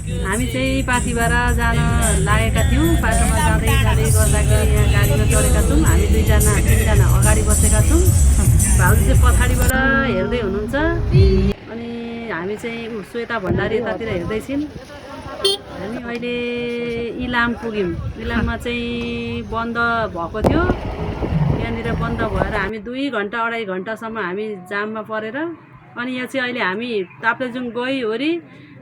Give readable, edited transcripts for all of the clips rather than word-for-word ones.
हामी चाहिँ पाथिबाट जान लागेका थियौँ। बाटोमा जाँदै जाँदै गर्दाखेरि यहाँ गाडीमा चढेका छौँ। हामी तिनजना अगाडि बसेका छौँ। भाउजू चाहिँ पछाडिबाट हेर्दै हुनुहुन्छ। अनि हामी चाहिँ श्वेता भण्डारी यतातिर हेर्दैछौँ। हामी अहिले इलाम पुग्यौँ। इलाममा चाहिँ बन्द भएको थियो। यहाँनिर बन्द भएर हामी 2 घन्टा 2.5 घन्टासम्म हामी जाममा परेर अनि यहाँ चाहिँ अहिले हामी ताप्लेजुङ गइवरी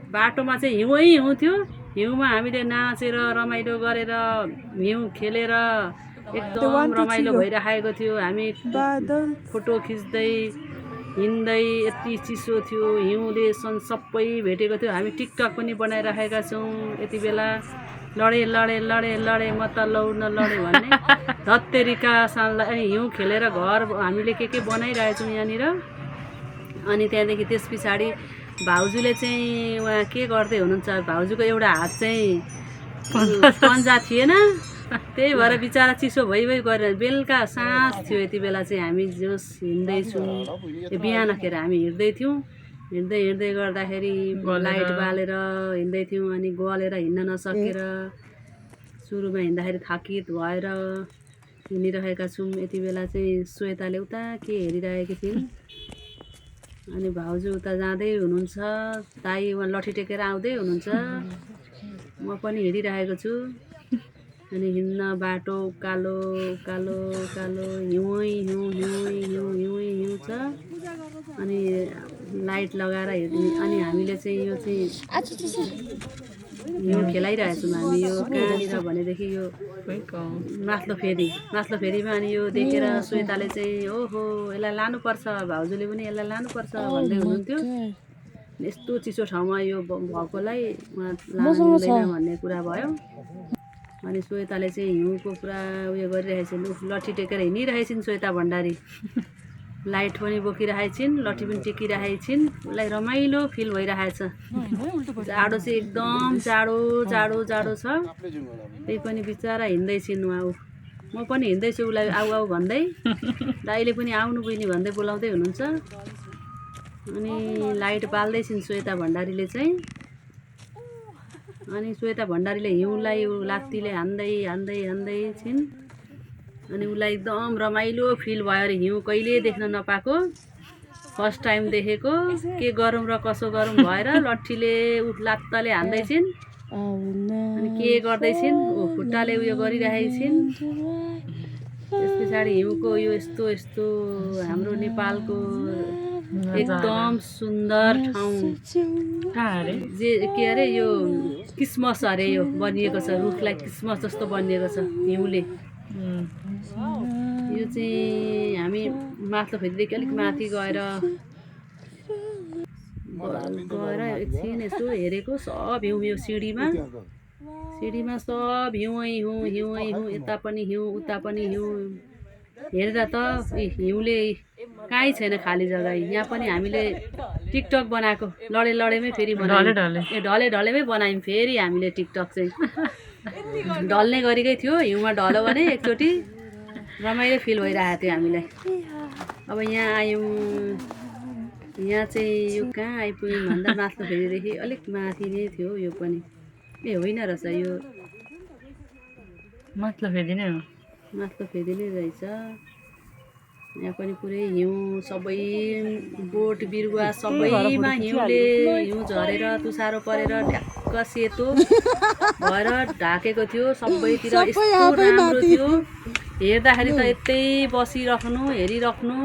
बाटोमा चाहिँ हिउँ थियो। हिउँमा हामीले नाचेर रमाइलो गरेर हिउँ खेलेर एकदम रमाइलो भइरहेको थियो। हामी फोटो खिच्दै हिँड्दै यति चिसो थियो, हिउँले सबै भेटेको थियो। हामी टिकटक पनि बनाइरहेका छौँ। यति बेला लडे म त लौड्न लडे भन्ने धत्तेरिका साललाई अनि हिउँ खेलेर घर हामीले के बनाइरहेछौँ यहाँनिर। अनि त्यहाँदेखि त्यस पछाडि भाउजूले चाहिँ उहाँ के गर्दै हुनुहुन्छ, भाउजूको एउटा हात चाहिँ पन्जा थिएन, त्यही भएर बिचरा चिसो भइ गरेर बेलुका साँझ थियो। यति बेला चाहिँ हामी जोस हिँड्दैछौँ। बिहानखेर हामी हिँड्दै थियौँ। हिँड्दै गर्दाखेरि लाइट बालेर हिँड्दै थियौँ। अनि गलेर हिँड्न नसकेर सुरुमा हिँड्दाखेरि थाकित भएर हिँडिरहेका छौँ। यति बेला चाहिँ श्वेताले उता के हेरिरहेकी थिइन्। अनि भाउजू उता जाँदै हुनुहुन्छ। दाइ उहाँ लठी टेकेर आउँदै हुनुहुन्छ। म पनि हिँडिरहेको छु। अनि हिँड्न बाटो कालो कालो कालो हिउँ छ। अनि लाइट लगाएर हिँड्ने। अनि हामीले चाहिँ यो चाहिँ हिउँ खेलाइरहेछौँ हामी। यो कहाँनिर भनेदेखि यो माथिल्लो फेरीमा। अनि यो देखेर श्वेताले चाहिँ ओहो यसलाई लानुपर्छ, भाउजूले पनि यसलाई लानुपर्छ भन्दै हुनुहुन्थ्यो। यस्तो चिसो ठाउँमा यो भएकोलाई उहाँ लानु मिल्दैन भन्ने कुरा भयो। अनि श्वेताले चाहिँ हिउँको पुरा उयो गरिरहेछन्। लट्ठी टेकेर हिँडिरहेछन् श्वेता भण्डारी। लाइट पनि बोकिरहेछन्, लट्ठी पनि टेकिरहेछन्। उसलाई रमाइलो फिल भइरहेछ। जाडो चाहिँ एकदम जाडो छ। त्यही पनि बिचरा हिँड्दैछिन् उहाँ। म पनि हिँड्दैछु उसलाई आऊ भन्दै। दाइले पनि आउनु बहिनी भन्दै बोलाउँदै हुनुहुन्छ। अनि लाइट बाल्दैछिन् श्वेता भण्डारीले चाहिँ। अनि श्वेता भण्डारीले हिउँलाई लात्तीले हान्दै छिन्। अनि उसलाई एकदम रमाइलो फिल भयो अरे। हिउँ कहिले देख्न नपाएको, फर्स्ट टाइम देखेको। के गरौँ र कसो गरौँ भएर लट्ठीले लात्ताले हान्दैछिन्। अनि के गर्दैछिन्, खुट्टाले उयो गरिरहेछिन्। त्यस पछाडि हिउँको यो यस्तो हाम्रो नेपालको एकदम सुन्दर ठाउँ जे के अरे यो क्रिसमस अरे यो बनिएको छ। रुखलाई क्रिसमस जस्तो बनिएको छ हिउँले। यो चाहिँ हामी माथिल्लो फेरिदेखि अलिक माथि गएर एकछिन यसो हेरेको। सब हिउँ यो सिँढीमा सब हिउँ यता पनि हिउँ उता पनि हिउँ। हेरेर त हिउँले कहीँ छैन खाली जग्गा। यहाँ पनि हामीले टिकटक बनाएको लडेमै फेरि बनायौँ। ढलेमै बनायौँ फेरि हामीले टिकटक चाहिँ। ढल्ने गरेकै थियो। हिउँमा ढल्यो भने एकचोटि रमाइलो फिल भइरहेको थियो हामीलाई। अब यहाँ आयौँ। यहाँ चाहिँ यो कहाँ आइपुग्यौँ भन्दा माथिल्लो फेरिदेखि अलिक माथि नै थियो यो पनि। होइन रहेछ, यो माथिल्लो फेरि नै रहेछ। यहाँ पनि पुरै हिउँ, सबै बोट बिरुवा सबैमा हिउँ झरेर तुसारो परेर ढ्याक्क सेतो भएर ढाकेको थियो। सबैतिर यस्तो राम्रो थियो। हेर्दाखेरि त यतै बसिराख्नु हेरिराख्नु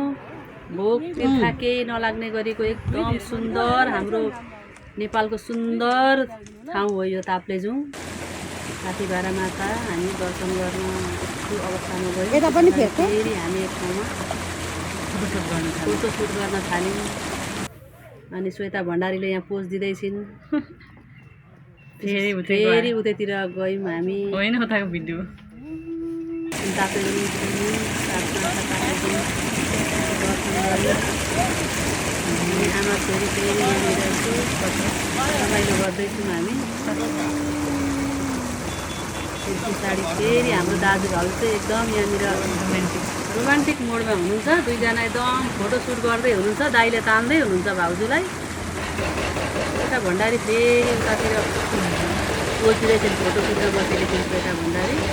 भोक तिर्खा केही नलाग्ने गरेको एकदम सुन्दर हाम्रो नेपालको सुन्दर ठाउँ हो यो ताप्लेजुङ। हात्तीभारा माता हामी दर्शन गर्न यस्तो अवस्थामा गयौँ। फेरि हामी एक ठाउँमा फोटोसुट गर्न थाल्यौँ। अनि श्वेता भण्डारीले यहाँ पोज दिँदैछिन्। फेरि उतैतिर गयौँ हामी। ताप्लेजुङ आमा छोरी फेरि यहाँनिर यसो रमाइलो गर्दैछौँ हामी। त्यस पछाडि फेरि हाम्रो दाजुभाउजू चाहिँ एकदम यहाँनिर रोमान्टिक मोडमा हुनुहुन्छ। दुईजना एकदम फोटोसुट गर्दै हुनुहुन्छ। दाइले तान्दै हुनुहुन्छ भाउजूलाई। भण्डारी फेरि उतातिर ओलतिर चाहिँ फोटो खिच्न बसेको थियो श्वेता भण्डारी